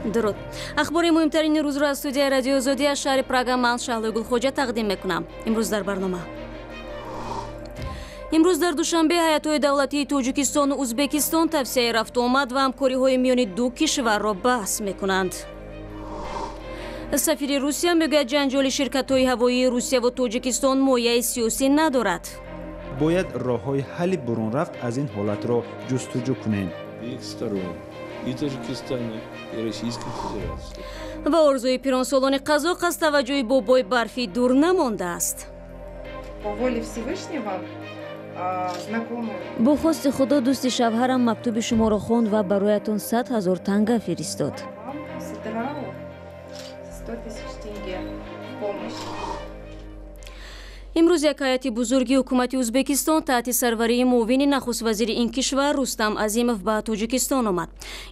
Дуруд. Ахбори муҳимтарини рӯзро аз студияи Радиои Озодӣ аз шаҳри Прага ман, Шаҳлои Гулхоҷа, тақдим мекунам. Имрӯз дар барнома. Имрӯз дар Душанбе ҳайатҳои давлатии Тоҷикистону Узбекистон тавсияи рафтуомад ва ҳамкориҳои миёни ду кишварро баҳс мекунанд. Сафири Русия мегӯяд, ҷанҷоли ширкатҳои ҳавоии Русияву Тоҷикистон мояи сиёсӣ надорад. Бояд роҳҳои ҳалли бурунрафт аз ин ҳолатро ҷустуҷӯ кунем. И Таджикистана, и Российской Федерации. Ва орзуи пиронсолони қазоқ аз таваҷҷӯҳи бобои барфӣ дур намондааст. По воле Всевышнего, знакомый. Бо хости Худо, дӯсти шавҳарам мактуби шуморо хонд ва бароятон 100 000 танга фиристод. Вам с Атырау 100 000 тенге в помощь. Имрӯз як ҳайати бузурги ҳукумати Ӯзбекистон таҳти сарварии муовини нахуствазири ин кишвар Рустам Азимов ба Тоҷикистон омад.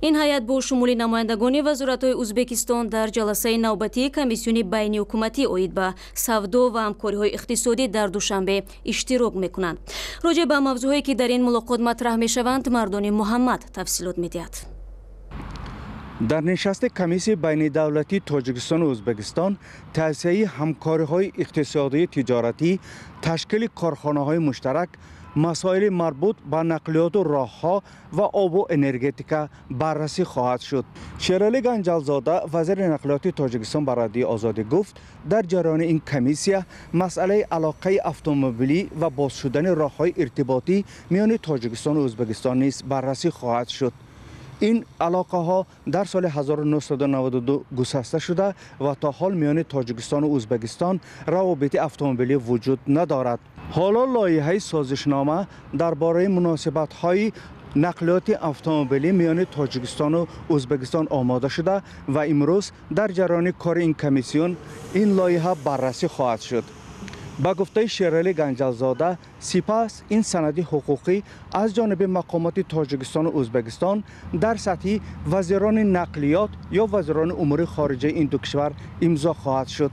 Ин ҳайат бо шумули намояндагони вазоратҳои Ӯзбекистон дар ҷаласаи навбатии комиссиони байниҳукуматӣ оид ба савдо ва ҳамкориҳои иқтисодӣ дар Душанбе иштирок мекунанд. Роҷеъ ба мавзӯъҳое, ки дар ин мулоқот матраҳ мешаванд, Мардони Муҳаммад тафсилот медиҳад. Дар нишасти комиссияи байнидавлатии Тоҷикистону Ӯзбекистон тавсияи ҳамкориҳои иқтисодию тиҷоратӣ, ташкили корхонаҳои муштарак, масоили марбут ба нақлиёту роҳҳо ва обу энергетика баррасӣ хоҳад шуд. Шералӣ Ганҷалзода, вазири нақлиёти Тоҷикистон, ба Радиои Озодӣ гуфт, дар ҷараёни ин комиссия масъалаи алоқаи автомобилӣ ва боз шудани роҳҳои иртиботӣ миёни Тоҷикистону Ӯзбекистон низ баррасӣ хоҳад шуд. Ин алоқаҳо дар соли 1992 гусаста шуда ва то ҳол миёни Тоҷикистону Ӯзбекистон равобити автомобилӣ вуҷуд надорад. Ҳоло лоиҳаи созишнома дар бораи муносибатҳои нақлиёти автомобилӣ миёни Тоҷикистону Ӯзбекистон омода шуда ва имрӯз дар ҷараёни кори ин комиссион ин лоиҳа баррасӣ хоҳад шуд. Ба гуфтаи Шералӣ Ганҷалзода, сипас ин санади ҳуқуқӣ аз ҷониби мақомоти Тоҷикистону Ӯзбекистон дар сатҳи вазирони нақлиёт ё вазирони умури хориҷаи ин ду кишвар имзо хоҳад шуд.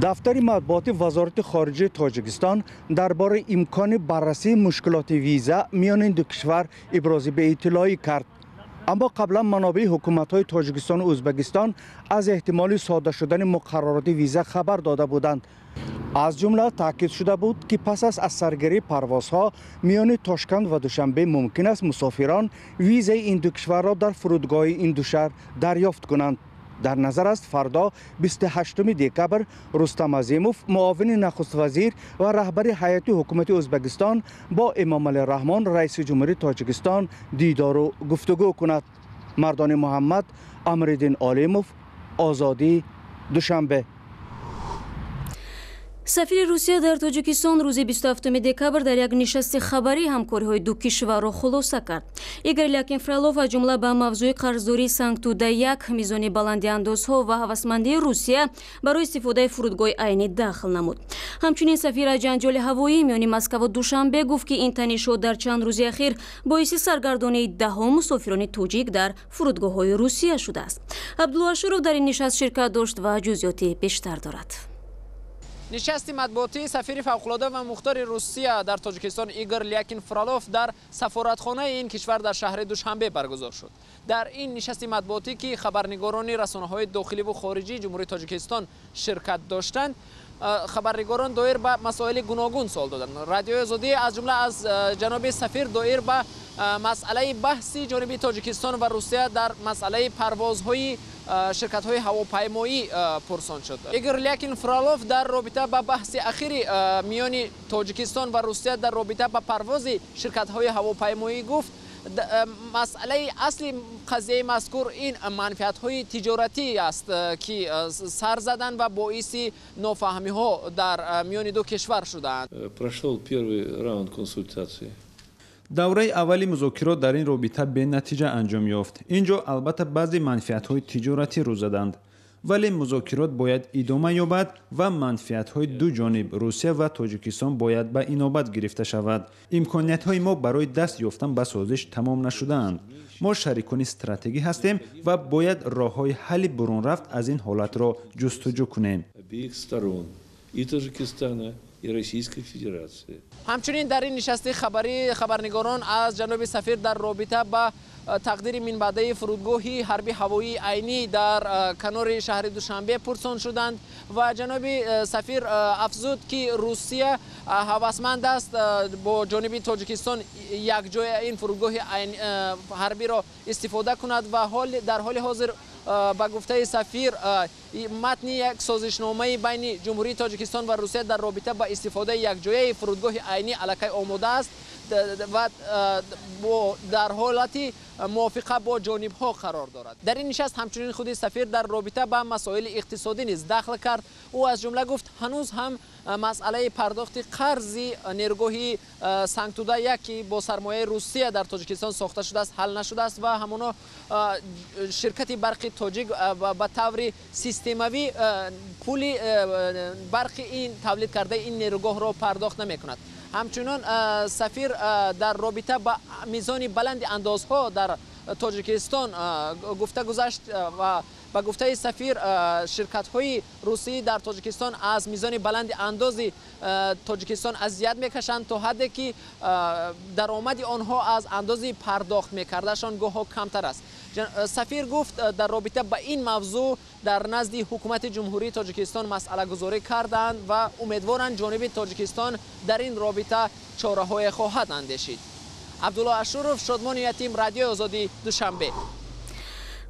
Дафтари матбуоти Вазорати хориҷаи Тоҷикистон дар бораи имкони баррасии мушкилоти виза миёни ин ду кишвар ибрози беиттилоӣ кард. Аммо қаблан манобеи ҳукуматҳои Тоҷикистону Ӯзбекистон аз эҳтимоли сода шудани муқаррароти виза хабар дода буданд. Аз ҷумла таъкид шуда буд, ки пас аз саргирии парвозҳо миёни Тошканд ва Душанбе мумкин аст мусофирон визаи ин ду кишварро дар фурудгоҳи ин ду шаҳр дарёфт кунанд. Дар назар аст, фардо, 28 декабр, Рустам Азимов, муовини нахуствазир ва раҳбари ҳайати ҳукумати Ӯзбекистон, бо Эмомалӣ Раҳмон, раиси ҷумҳурии Тоҷикистон, дидору гуфтугӯ кунад. Мардони Муҳаммад, Амриддин Олимов, Озодӣ, Душанбе. Сафири Русия дар Тоҷикистон рӯзи 27 декабр дар як нишасти хабарӣ ҳамкориҳои ду кишварро хулоса кард. Игор Лякин Фролов аз ҷумла ба мавзӯи қарздории Сангтуда 1, мизони баланди андозҳо ва ҳавасмандии Русия барои истифодаи фурудгоҳи Айнӣ дахл намуд. Ҳамчунин сафир аз ҷанҷоли ҳавоӣ миёни Москаву Душанбе гуфт, ки ин танишҳо дар чанд рӯзи ахир боиси саргардонии даҳо мусофирони тоҷик дар фурудгоҳҳои Русия шудааст. Абдулло Ашуров дар ин нишаст ширкат дошт ва ҷузъиёти бештар дорад. Нишасти матбуотии сафири фавқулода ва мухтори Русия дар Тоҷикистон Игор Лякин Фролов дар сафоратхонаи ин кишвар дар шаҳри Душанбе баргузор шуд. Дар ин нишасти матбуотӣ, ки хабарнигорони расонаҳои дохиливу хориҷии Ҷумҳурии Тоҷикистон ширкат доштанд, хабарнигорон доир ба масоили гуногун суол доданд. Радиои Озодӣ аз ҷумла аз ҷаноби сафир доир ба масъалаи баҳси ҷониби Тоҷикистон ва Русия дар масъалаи парвозҳои ширкатҳои ҳавопаймоӣ пурсон шуд. Игор Лякин Фролов дар робита ба баҳси ахири миёни Тоҷикистон ва Русия дар робита ба парвози ширкатҳои ҳавопаймоӣ гуфт, масъалаи асли қазияи мазкур ин манфиатҳои тиҷоратӣ аст, ки сар заданд ва боиси нофаҳмиҳо дар миёни ду кишвар шудаанд. Прошел первый раунд консультаций. Давраи аввали музокирот дар ин робита бенатиҷа анҷом ёфт. Ин ҷо албатта баъзе манфиатҳои тиҷоратӣ рӯ заданд, вале музокирот бояд идома ёбад ва манфиатҳои ду ҷониб, Русия ва Тоҷикистон, бояд ба инобат гирифта шавад. Имкониятҳои мо барои даст ёфтан ба созиш тамом нашудаанд. Мо шарикони стратегӣ ҳастем ва бояд роҳҳои ҳалли бурунрафт аз ин ҳолатро ҷустуҷӯ кунем. Обеих сторон, и Таджикистана, и Российской Федерации. Ҳамчунин дар ин нишасти хабарӣ хабарнигорон аз ҷаноби сафир дар робита ба тақдири минбаъдаи фурудгоҳи ҳарби ҳавоии Айнӣ дар канори шаҳри Душанбе пурсон шуданд ва ҷаноби сафир афзуд, ки Русия ҳавасманд аст бо ҷониби Тоҷикистон якҷоя ин фурудгоҳи ҳарбиро истифода кунад ва дар ҳоли ҳозир, ба гуфтаи сафир, матни як созишномаи байни Ҷумҳурии Тоҷикистон ва Русия дар робита ба истифодаи якҷояи фурудгоҳи Айнӣ аллакай омода аст ва дар ҳолати мувофиқа бо ҷонибҳо қарор дорад. Дар ин нишаст ҳамчунин худи сафир дар робита ба масоили иқтисодӣ низ дахл кард. Ӯ аз ҷумла гуфт, ҳанӯз ҳам масъалаи пардохти қарзи нерӯгоҳи Сангтуда 1, ки бо сармояи Русия дар Тоҷикистон сохта шудааст, ҳал нашудааст ва ҳамоно ширкати барқи тоҷик ба таври системавӣ пули барқи ин тавлид кардаи ин нерӯгоҳро пардохт намекунад. Ҳамчунон сафир дар робита ба мизони баланди андозҳо дар Тоҷикистон гуфта гузашт ва ба гуфтаи сафир, ширкатҳои русӣ дар Тоҷикистон аз мизони баланди андози Тоҷикистон азият мекашанд, то ҳадде ки даромади онҳо аз андози пардохт мекардашон гоҳо камтар аст. Сафир гуфт, дар робита ба ин мавзӯъ дар назди ҳукумати Ҷумҳурии Тоҷикистон масъалагузорӣ карданд ва умедворанд, ҷониби Тоҷикистон дар ин робита чораҳое хоҳад андешид. Абдулло Ашуров, Шодмони Ятим, Радиои Озодӣ, Душанбе.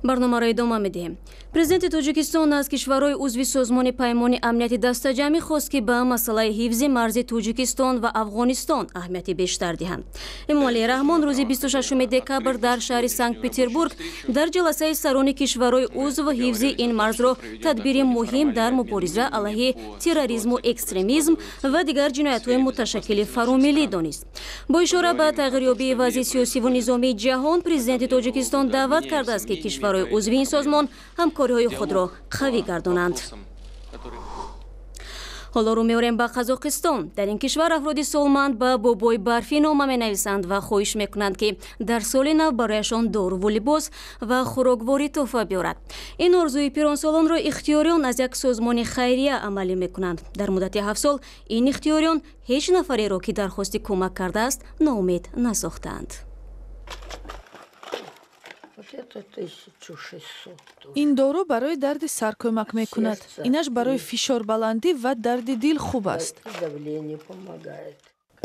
Барномаро идома медиҳем. Президенти Тоҷикистон аз кишварҳои узви Созмони Паймони Амнияти Дастаҷамъӣ хост, ки ба масъалаи ҳифзи марзи Тоҷикистон ва Афғонистон аҳамияти бештар диҳанд. Эмомалӣ Раҳмон рӯзи 26 декабр дар шаҳри Санкт Петербург дар ҷаласаи сарони кишварҳои узв ҳифзи ин марзро тадбири муҳим дар мубориза алайҳи терроризму экстремизм ва дигар ҷиноятҳои муташаккили фаромиллӣ донист. Бо ишора ба тағйирёбии вазъи сиёсиву низомии ҷаҳон, президенти Тоҷикистон даъват кардааст, ки кишварҳои узви ин созмон ҳамкориҳои худро қавӣ гардонанд. Ҳоло рӯ меорем ба Қазоқистон. Дар ин кишвар афроди солманд ба Бобои Барфӣ нома менависанд ва хоҳиш мекунанд, ки дар соли нав барояшон доруву либос ва хӯрокворӣ тӯҳфа биёрад. Ин орзуи пиронсолонро ихтиёриён аз як созмони хайрия амалӣ мекунанд. Дар муддати 7 сол ин ихтиёриён ҳеҷ нафареро, ки дархости кӯмак кардааст, ноумед насохтаанд. Ин дору барои дарди сар кӯмак мекунад. Инаш барои фишорбаландӣ ва дарди дил хуб аст.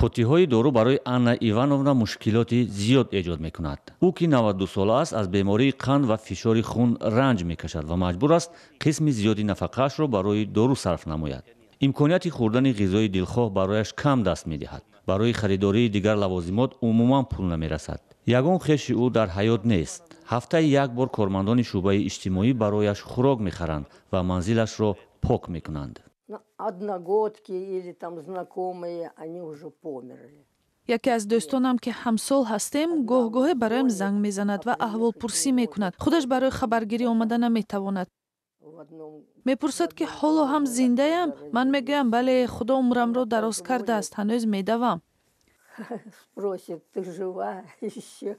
Қуттиҳои дору барои Анна Ивановна мушкилоти зиёд эҷод мекунад. Ӯ, ки 92 сола аст, аз бемории қанд ва фишори хун ранҷ мекашад ва маҷбур аст қисми зиёди нафақаашро барои дору сарф намояд. Имконияти хӯрдани ғизои дилхоҳ барояш кам даст медиҳад. Барои харидории дигар лавозимот умуман пул намерасад. Ягон хеши ӯ дар ҳаёт нест. Ҳафтаи як бор кормандони шӯъбаи иҷтимоӣ барояш хӯрок мехаранд ва манзилашро пок мекунанд. Одногодки или там знакомые, они уже померли. Яке аз дӯстонам, ки ҳамсол ҳастем, гоҳ-гоҳе бароям занг мезанад ва аҳволпурсӣ мекунад. Худаш барои хабаргирӣ омада наметавонад. Мепурсад, ки ҳоло ҳам зиндаям. Ман мегӯям: бале, Худо умрамро дароз кардааст, ҳанӯз медавам. Спросит: ты жива ещё?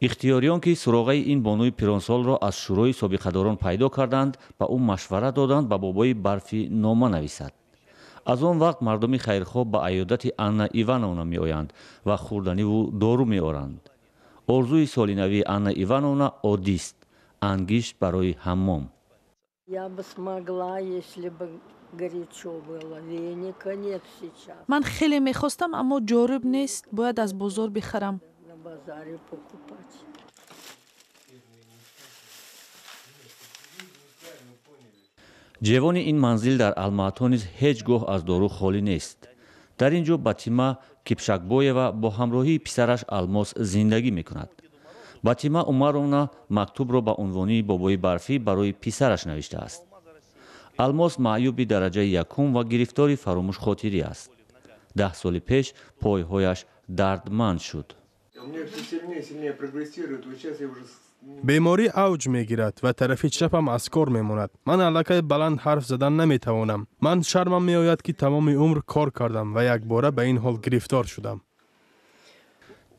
Ихтиёриён, ки суроғаи ин бонуи пиронсолро аз шӯрои собиқадорон пайдо карданд, ба ӯ машварат доданд ба Бобои Барфӣ нома нависад. Аз он вақт мардуми хайрхоҳ ба аёдати Анна Ивановна меоянд ва хӯрданиву дору меоранд. Орзуи солинавии Анна Ивановна оддист: ангишт барои ҳаммом. Я бы смогла, если бы горячо было. Веника нет сейчас. Ман хеле мехостам, аммо ҷоруб нест, бояд аз бозор бихарам. На базаре покупать. Ҷевони ин манзил дар Алмаато низ ҳеҷ гоҳ аз дору холӣ нест. Дар ин ҷо Батима Кипшакбоева бо ҳамроҳии писараш Алмос зиндагӣ мекунад. Батима Умаровна мактубро ба унвони Бобои Барфӣ барои писараш навиштааст. Алмос маъюби дараҷаи якум ва гирифтори фаромӯшхотирӣ аст. 10 соли пеш пойҳояш дардманд шуд. Беморӣ авҷ мегирад ва тарафи чапам аз кор мемонад. Ман аллакай баланд ҳарф задан наметавонам. Ман шармам меояд, ки тамоми умр кор кардам ва якбора ба ин ҳол гирифтор шудам.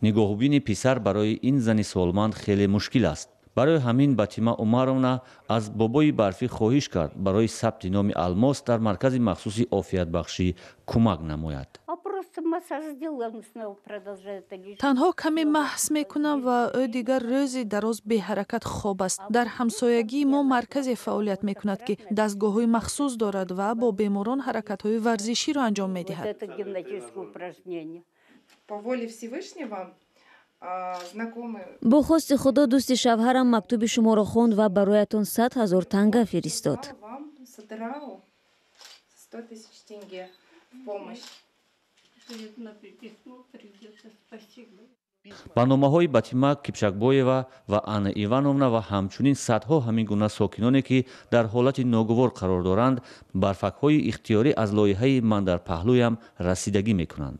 Нигоҳубини писар барои ин зани солманд хеле мушкил аст. Барои ҳамин Батима Умаровна аз бобои барфӣ хоҳиш кард барои сабти номи Алмос дар маркази махсуси офиятбахшӣ кӯмак намояд. Танҳо каме маҳс мекунам ва ӯ дигар рӯзи дароз беҳаракат хоб аст. Дар ҳамсоягии мо марказе фаъолият мекунад, ки дастгоҳҳои махсус дорад ва бо беморон ҳаракатҳои варзиширо анҷом медиҳад. Бо хости Худо дӯсти шавҳарам мактуби шуморо хонд ва бароятон 100 000 танга фиристод. Ба номаҳои Батима Кипшакбоева ва Анна Ивановна ва ҳамчунин садҳо ҳамин гуна сокиноне, ки дар ҳолати ногувор қарор доранд, барфакҳои ихтиёрӣ аз лоиҳаи «Ман дар паҳлӯям» расидагӣ мекунанд.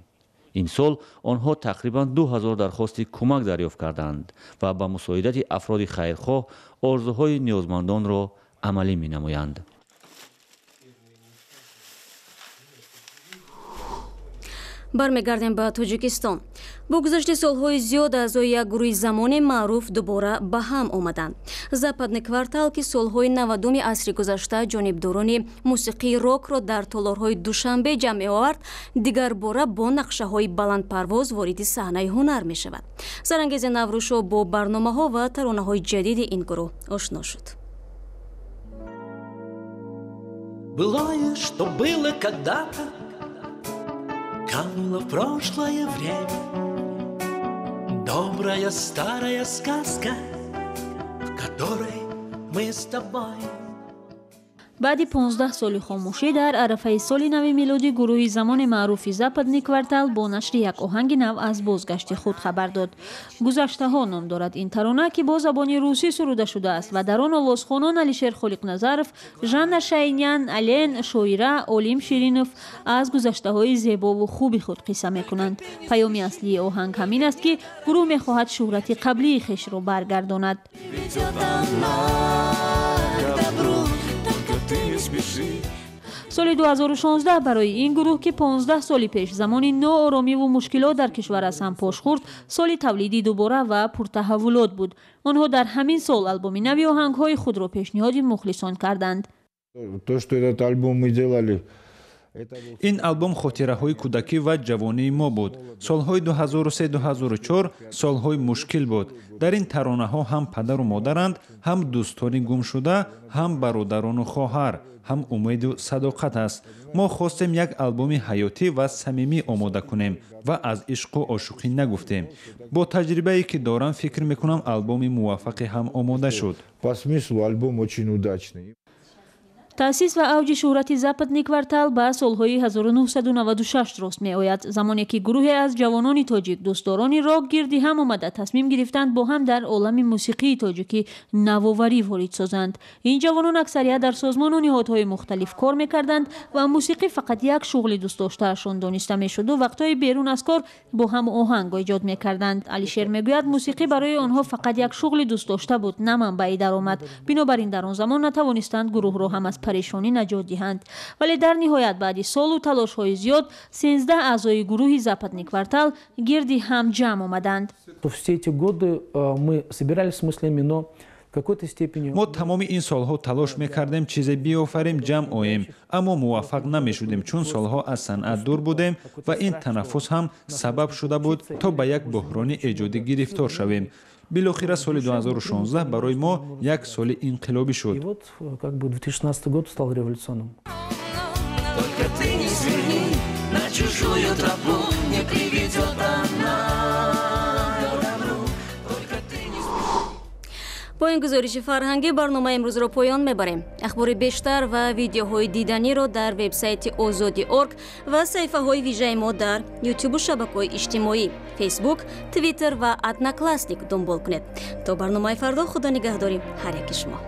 Имсол онҳо тақрибан 2000 дархости кӯмак дарёфт карданд ва ба мусоидати афроди хайрхоҳ орзуҳои ниёзмандонро амалӣ менамоянд. Бармегардем ба Тоҷикистон. Бо гузашти солҳои зиёд аъзои як гурӯҳи замони маъруф дубора ба ҳам омаданд. Западный квартал, ки солҳои 90-уми асри гузашта ҷонибдорони мусиқии рокро дар толорҳои Душанбе ҷамъ меовард, дигарбора бо нақшаҳои баландпарвоз вориди саҳнаи ҳунар мешавад. Сарангези Наврӯзшо бо барномаҳо ва таронаҳои ҷадиди ин гурӯҳ ошно шуд. Былое, что было когда-то, кануло в прошлое время. Добрая старая сказка, в которой мы с тобой. Баъди 15 соли хомӯшӣ дар арафаи соли нави милодӣ гурӯҳи замони маъруфи Западный квартал бо нашри як оҳанги нав аз бозгашти худ хабар дод. Гузаштаҳо ном дорад ин тарона, ки бо забони русӣ суруда шудааст ва дар он овозхонон Алишер Холиқназаров, Жанна Шайнян, Ален, шоира Олим Ширинов аз гузаштаҳои зебову хуби худ қисса мекунанд. Паёми аслии оҳанг ҳамин аст, ки гурӯҳ мехоҳад шӯҳрати қаблии хешро баргардонад. Соли 2016 барои ин гурӯҳ, ки 15 соли пеш замони нооромиву мушкилот дар кишвар аз ҳам пош хӯрд, соли тавлиди дубора ва пуртаҳаввулот буд. Онҳо дар ҳамин сол албоми нави оҳангҳои худро пешниҳоди мухлисон карданд. Ин албом хотираҳои кӯдакӣ ва ҷавонии мо буд. Солҳои 2003-2004 солҳои мушкил буд. Дар ин таронаҳо ҳам падару модаранд, ҳам дӯстони гумшуда, ҳам бародарону хоҳар, ҳам умеду садоқат аст. Мо хостем як албоми ҳаётӣ ва самимӣ омода кунем ва аз ишқу ошуқӣ нагуфтем. Бо таҷрибае ки дорам, фикр мекунам, албоми муваффақе ҳам омода шуд. По смыслу альбом очень удачный. Таъсис ва авҷи шӯҳрати Западный квартал ба солҳои 1996 рост меояд, замоне ки гурӯҳе аз ҷавонони тоҷик, дӯстдорони рок, гирди ҳам омада тасмим гирифтанд бо ҳам дар олами мусиқии тоҷикӣ навоварӣ ворид созанд. Ин ҷавонон аксарият дар созмону ниҳодҳои мухталиф кор мекарданд ва мусиқӣ фақат як шуғли дӯстдоштаашон дониста мешуду вақтҳои берун аз кор бо ҳам оҳанг эҷод мекарданд. Алишер мегӯяд, мусиқӣ барои онҳо фақат як шуғли дӯстдошта буд, на манбаи даромад. Бинобар ин дар он замон натавонистанд гурӯҳро ҳам аз парешонӣ наҷот диҳанд. Вале дар ниҳоят баъди солу талошҳои зиёд 13 аъзои гурӯҳи Западный квартал гирди ҳам ҷамъ омаданд. Мо тамоми ин солҳо талош мекардем чизе биёфарем, ҷамъ оем, аммо муваффақ намешудем, чун солҳо аз санъат дур будем ва ин танаффус ҳам сабаб шуда буд, то ба як буҳрони эҷодӣ гирифтор шавем. Билохира соли 2016 барои мо як соли инқилобӣ шуд. Бо ин гузориши фарҳангӣ барномаи имрӯзро поён мебарем. Ахбори бештар ва видеоҳои диданиро дар вебсайти Озоди орг ва саҳифаҳои вижаи мо дар ютубу шабакаҳои иҷтимоӣ, Фейсбук, Твиттер ва Одноклассник дунбол кунед. То барномаи фардо, Худо нигаҳдори ҳар яки шумо.